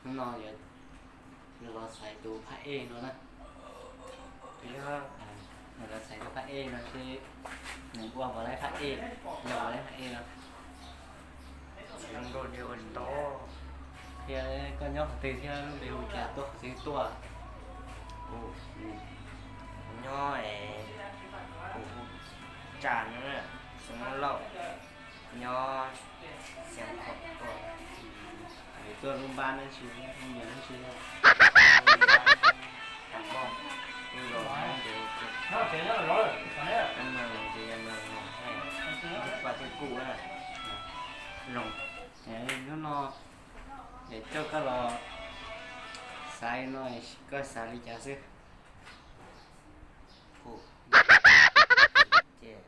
Hnub no yuav los xaiv tus phab ej no na. Yuav los xaiv tus phab ej no seb nws ua puas laib phab ej, yog puas laib phab ej no. Thiab koj nyob qhov twg thiab lub npe hu cas, tuaj qhov twg tuaj? Nyob, kuv hu Tsa no, xeem Hmoob Lauj, nyob Xeev Khuam tuaj. Tuaj lub npab dab tsi, hu yam dab tsi? Tam Hmoob, hu los Hmoob ces hu Hmoob, hu los ces yog los Hmoob, hu Paj Thib Kuj na. Zoo. Hnub no es coj koj los xaiv no, koj xav li cas xwb? Kuv ces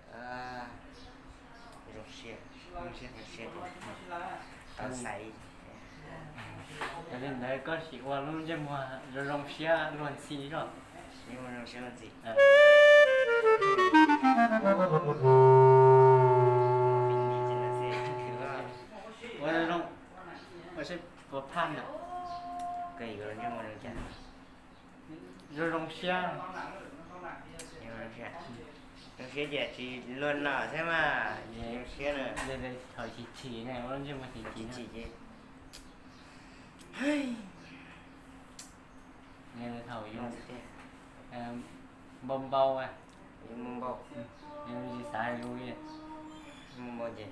zoo siab, zoo siab tau xaiv. Yog li ntawd koj sim ua lub ntsej muag zoo zoo siab luag ntxhi os. Ntsej muag zoo siab luag ntxhi. Ua zoo, ua seb puas phaj na. Koj yuav ntsej muag zoo cas? Zoo zoo siab. Zoo siab ces tsis luag nom thiab mas zoo siab na. Thaum chim chim ne, ua lub ntsej muag chim chim. Thaum yus npau npau, yus tsis xav hais lus li. Npau npau ces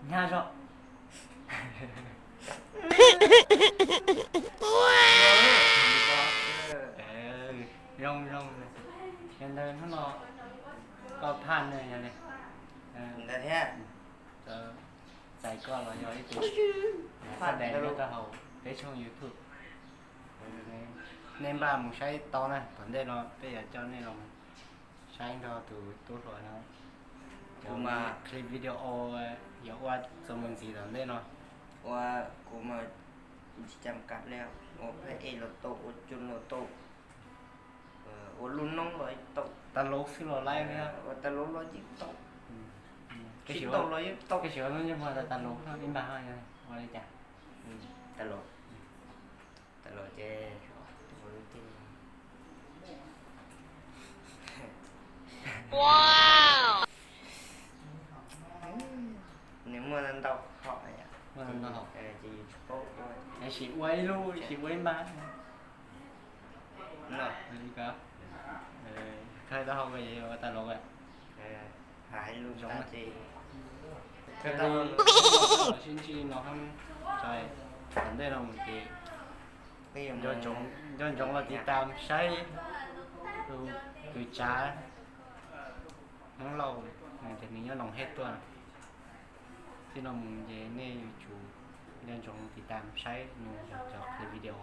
Nyab zog. Zoo zoo. Yog ntawd hnub no koj phaj na yog li ntawd thiab. Txais koj los yog ib tug phaj dev nyob rau hauv peb tshooj YouTube. Nej npaj mus saib tau na, tom ntej no peb yuav coj nej los saib nrog tus tub hluas no. Cov clip video yuav ua txuas mus ntxiv tom ntej no. Ua, kuv mas tsis cam kam li, ua phab ej los tau, ua cun los tau, ua lub noob los tau. Tas lus xwb los laib li. Ua tas lus los yeej tau. Sib tau los yeej tau. Koj sim ua lub ntsej muag tas tas lus ib npag ua li cas? Tas lus, tas lus ces nws muaj ntau hom, muaj ntau hom, ces yus tsis paub ua. Sim ua ib lub, sim ua ib npag. Li ko, khaws tau hauv ko ua tas lus. Hais lus zoo ces khaws tau hauv. Sib ntsib no tom ntej no mus ces nco ntsoov los tiv tam saib tus tsav Hmoob Lauj, nws tias nws nyob Loos Hej tuaj. Txij no mus ces nej yuav tsum nco ntsoov tiv tam saib nws cov clip video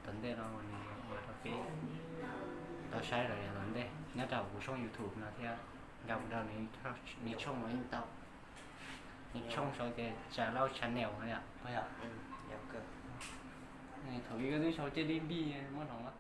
tom ntej no nws ua rau peb tau saib lawm yav tom ntej nyob rau kuv tshooj YouTube no thiab. Nkag mus rau nws tshooj los yeej tau. Nws tshooj sau tias Tsav Lauj Channel no yom. Thaum ub koj twb sau Cej Dib Npij muab hloov.